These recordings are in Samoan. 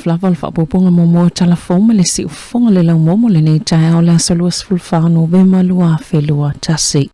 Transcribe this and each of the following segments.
lava o le faaopoopoga muamua o Tala Fou ma le Siufofoga le laumua mo lenei taeao le aso 24 Novema 2021.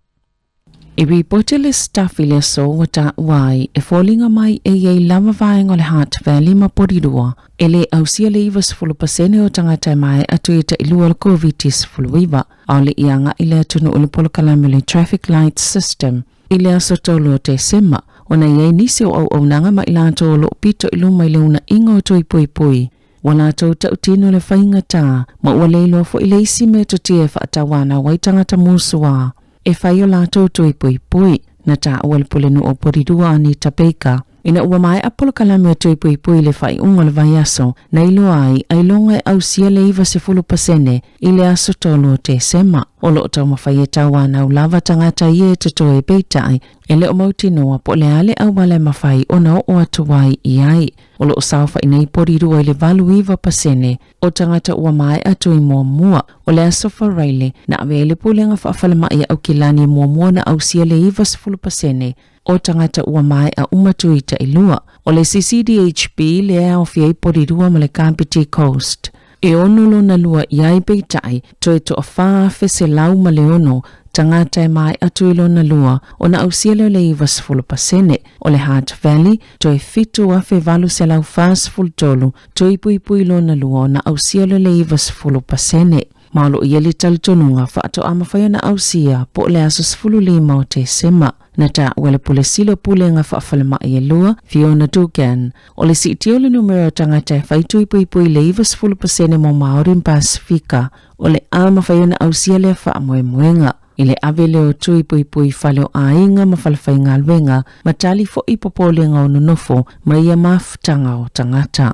I ripoti le staff i le aso ua taua ai e foliga mai e i ai lava vaega o le Hutt Valley ma Porirua e le ausia le 90% o tagata e maea atu i tailua o le Koviti-19, a o le i agai le atunuu i le polokalame o le Traffic Light System i le aso 3 o Tesema, ona i ai nisi o auaunaga ma i latou o lo o pito i luma i le unaiga o tui puipui. Ua latou tautino le faigata, ma ua le iloa foi le isi metotia e faatauanau ai tagata musuā e fai o latou tui puipui. Na taua le Pulenuu o Porirua Anita Baker, ina ua maea polokalame o tui puipui i le faaiuga o le vaiaso, na iloa ai ailoga e ausia le 90% i le aso 3 o Tesema. O lo o taumafai e tauanau lava tagata ia e totoe peitai, e le o mautinoa po o le a le auala e mafai ona oo atu ai i ai. O lo o saofai nei Porirua i le 89% o tagata ua maea tui muamua. O le aso Faraile, na ave ai le Pulega Faafalemai a Aukilani muamua na ausia le 90% o tagata ua maea uma tui tailua. O le CCDHB lea e aofia ai Porirua ma le Kapiti Coast. E ono lona lua i ai peitai, toe toafa afe selau ma le ono tagata e maea tui lona lua ona ausia lea o le 90%. O le Hutt Valley, toe 7,843 tui puipui lona lua ona ausia lea o le 90%. Ma o lo o i ai le talitonuga faatoa mafai ona ausia po o le aso 15 o Tesema. Na taua le Pule Sili o Pulega Faafalemai e lua, Fiona Dugan, o le siitia o le numera o tagata e fai tui puipui i le 90% mo Māori ma Pasifika, o le a mafai ona ausia lea faamoemoega. I le ave lea o tui puipui i fale o aiga ma falefaigaluega, ma tali foi popolega o nonofo ma ia mafutaga o tagata.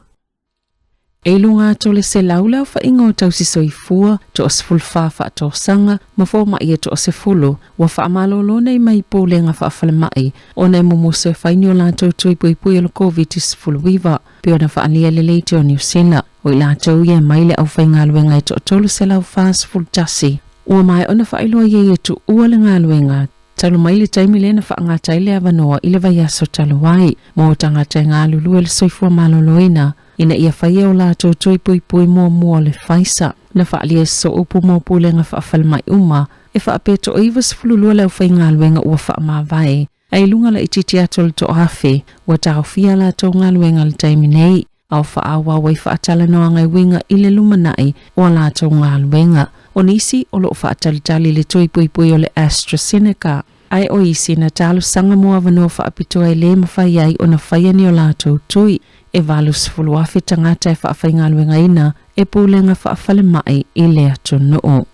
E i luga atu o le 100 le aofaiga o tausisoifua, toa 14 faatausaga ma fomai e toa 10 ua faamalolo nei mai pulega faafalemai ona e mumusu e fai ni o latou tui puipui o le Koviti-19 pei ona faaalia le Leitio o Niu Sila. O i latou ia e mai le aufaigaluega e toa 341 ua maea ona faailoa i ai e tuua le galuega talu mai le taimi lea na faagata ai le avanoa i le vaiaso talu ai mo tagata e galulue le soifua maloloina ina ia faia o latou tui puipui muamua o le Pfizer. Na faaalia soo upu mo pulega faafalemai uma e faapea toa 92 le aufaigaluega ua faamavae ai luga laitiiti atu o le toaafe ua taofia latou galuega i le taimi nei a o faaauau ai faatalanoaga e uiga i le lumanai o a latou galuega. O nisi o lo o faatalitali le tui puipui o le AstraZeneca, ae o isi na talosaga mo avanoa faapitoa e le mafai ai ona faia ni o latou tui. E 80,000 tagata e faafaigaluegaina e pulega faafalemai i le atunuu.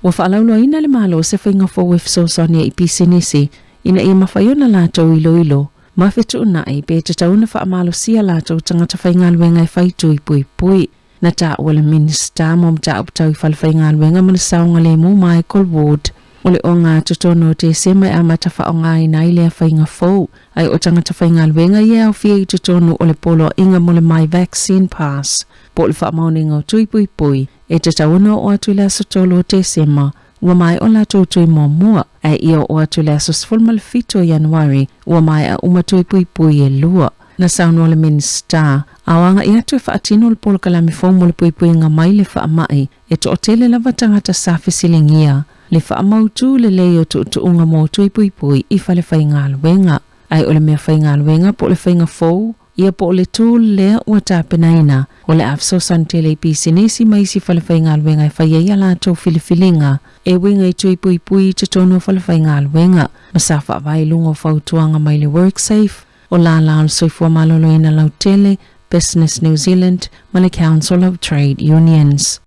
Ua faalauloaina le Malo se faiga fou e fesoasoani ai i pisinisi ina ia mafai ona latou iloilo ma fetuunai pe tatau ona faamalosia latou tagata faigaluega e fai tui puipui. Na taua le Minisita mo Mataupu Tau i Falefaigaluega ma le Saogalemu Michael Ward o le ogatotonu o Tesema e amata faaaogaina ai lea faiga fou, ai o tagata faigaluega ia e aofia i totonu o le poloaiga mo le My Vaccine Pass po o le faamaoniga o tui puipui e tatau ona oo atu i le aso 3 o Tesema ua maea o latou tui muamua, ae ia oo atu i le aso 17 o Ianuari ua maea uma tui puipui e lua. Na saunoa le Minisita, a o agai atu e faatino le polokalame fou mo le puipuiga mai le faamai, e toatele lava tagata sa fesiligia le faamautu lelei o tuutuuga mo tui puipui i falefaigaluega. Ae o le mea faigaluega po o le faiga fou, ia po o le tool lea ua tapenaina, o le a fesoasoani tele i pisinisi ma isi falefaigaluega e fai ai a latou filifiliga e uiga i tui puipui i totonu o falefaigaluega ma sa faavae i luga o fautuaga mai le WorkSafe, o lala o le Soifua Maloloina Lautele, Business New Zealand ma le Council of Trade Unions.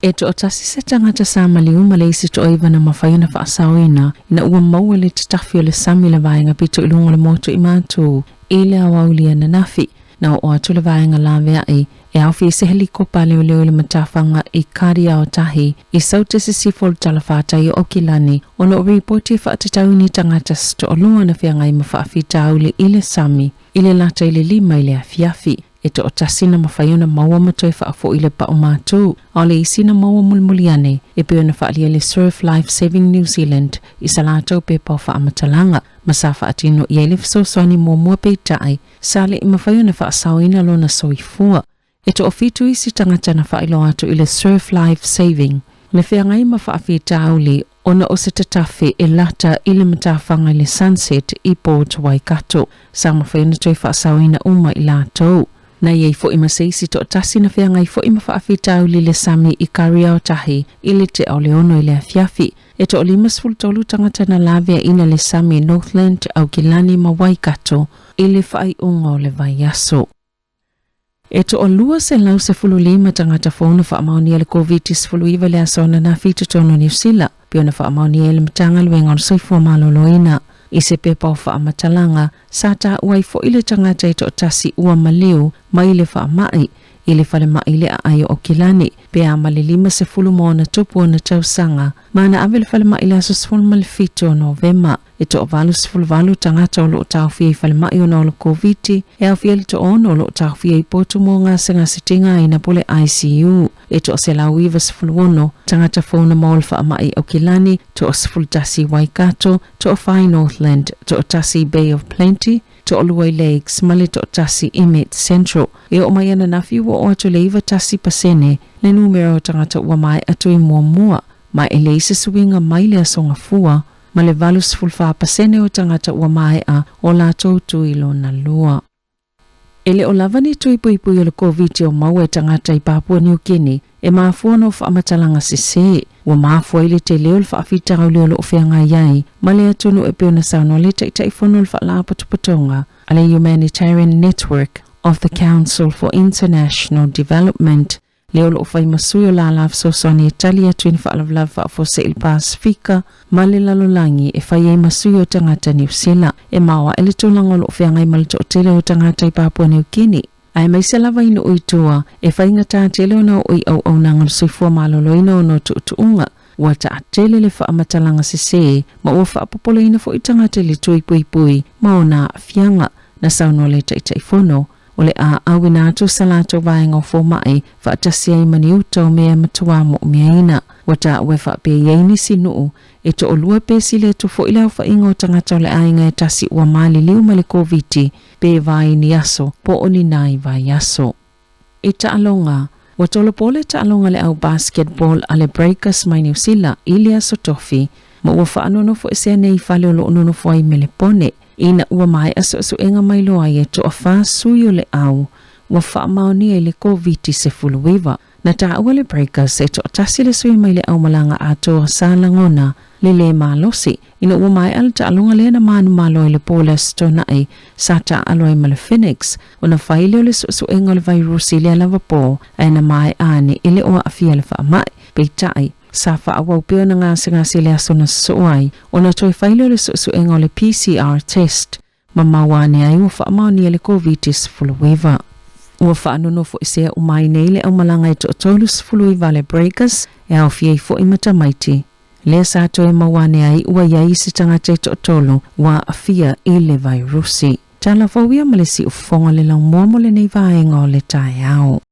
E toatasi se tagata sa maliu ma le isi toaiva na mafai ona faasaoina ina ua maua le tatafi o le sami le vaega pito i luga o le motu i Matu i le aoauli ananafi. Na oo atu le vaega laveai e aofia i se helikopa a leoleo i le matafaga i Kariaotahi i Saute Sisifo o le talafatai o Aukilani ona o ripoti e faatatau i ni tagata se toalua na feagai ma faafitauli i le sami i le lata i le 5 i le afiafi. E toatasi na mafai ona maua ma toe faafoi le pau matu, a o le isi na maua mulimuli ane e pei ona faaalia le Surf Life Saving New Zealand i sa latou pepa o faamatalaga. ma sa faatino i ai le fesoasoani muamua peitai sa le'i mafai ona faasaoina lona soifua. E toafitu isi tagata na faailoa atu i le Surf Life Saving le feagai ma faafitauli ona o se tatafe e lata i le matafaga i le Sunset i Port Waikato. Sa mafai ona toe faasaoina uma i latou. Na i ai foi ma se isi toatasi na feagai foi ma faafitauli i le sami i Kariotahi i le tea o le 6 i le afiafi. E toa-53 tagata na laveaina le sami i Northland, Aukilani ma Waikato i le faaiuga o le vaiaso. E toa-215 tagata fou na faamaonia le Koviti-19 i le aso ananafi i totonu o Niu Sila, pei ona faamaonia e le Matagaluega o le Soifua Maloloina. I se pepa o faamatalaga, sa taua ai foi le tagata e toatasi ua maliu mai le faamai i le falemai i le aai o Aukilani, pe a ma le 50 ma ona tupu ona tausaga, ma na ave i le falemai i le aso 17 o Novema. E toa-88 tagata o loo taofia i falemai ona o le Koviti, e aofia le toaono o loo taofia i potu mo gasegase tigaina po o le ICU. E toa-196 tagata fou na maua le faamai i Aukilani, toa-11 Waikato, toa-4 i Northland, toatasi i Bay of Plenty, toalua i Lakes ma le toatasi i Mid Central. E oo mai ananafi ua oo atu le 91% le numera o tagata ua maea tui muamua, ma e leai se suiga mai le aso Gafua ma le 84% o tagata ua maea o latou tui lona lua. E le o lava ni tui puipui o le Koviti o maua e tagata i Papua Niu Kini e mafua ona o faamatalaga sesē ua mafua ai le tele o le faafitauli o loo feagai ai ma le atunuu e pei ona saunoa le Taitaifono o le Faalapotopotoga a le Humanitarian Network of the Council for International Development, le o loo fai ma sui o lālā fesoasoani e tali atu i ni faalavelave faafuasei i le Pasefika ma le lalolagi e fai ai ma sui o tagata Niu Sila. E maoae le tulaga o loo feagai ma le toatele o tagata i Papua Niu Kini, aemaise lava i nuu i tua e faigata tele ona oo i auaunaga o le soifua maloloina ona o tuutuuga. Ua taatele le faamatalaga sesē ma ua faapopoleina foi tagata i le tui puipui ma ona aafiaga, na saunoa le Taitaifono. O le a auina atu sa latou vaega o fomai faatasi ai ma ni uta o mea e matuā moomiaina. Ua taua e faapea i ai nisi nuu e toalua pe sili atu foi le aofaiga o tagata o le aiga e tasi ua maliliu mai le Koviti pe vai ni aso po o ni nai vaiaso. I taaloga, ua tolopo le taaloga le au basketball a le Breakers mai Niu Sila i le aso Tofi, ma ua faanonofoesea nei i fale o loo nonofo ai i Melepone, ina ua maea suesuega ma iloa ai e toafa sui o le au ua faamaonia i le Koviti-19. Na taua le Breakers e toatasi le sui mai le aumalaga atoa sa lagona le lē malosi ina ua maea le taaloga lea na manumalo ai le po o le Aso Toonai sa taaalo ai ma le Phoenix, ona fai lea o le suesuega o le vairusi i lea lava po, ae na maea ane e le o aafia le faamai. Peitai, sa faaauau pea ona gasegase i le aso na sosoo ai, ona toe fai lea o le suesuega o le PCR test, ma maua ane ai ua faamaonia le Koviti-19. Ua faanonofoesea uma ai nei le aumalaga e toa-39 a le Breakers, e aofia ai foi ma tamaiti. Lea sa toe maua ane ai ua i ai isi tagata e toatolu ua aafia i le vairusi. Tala fou ia ma le siufofoga o le laumua mo lenei vaega o le taeao.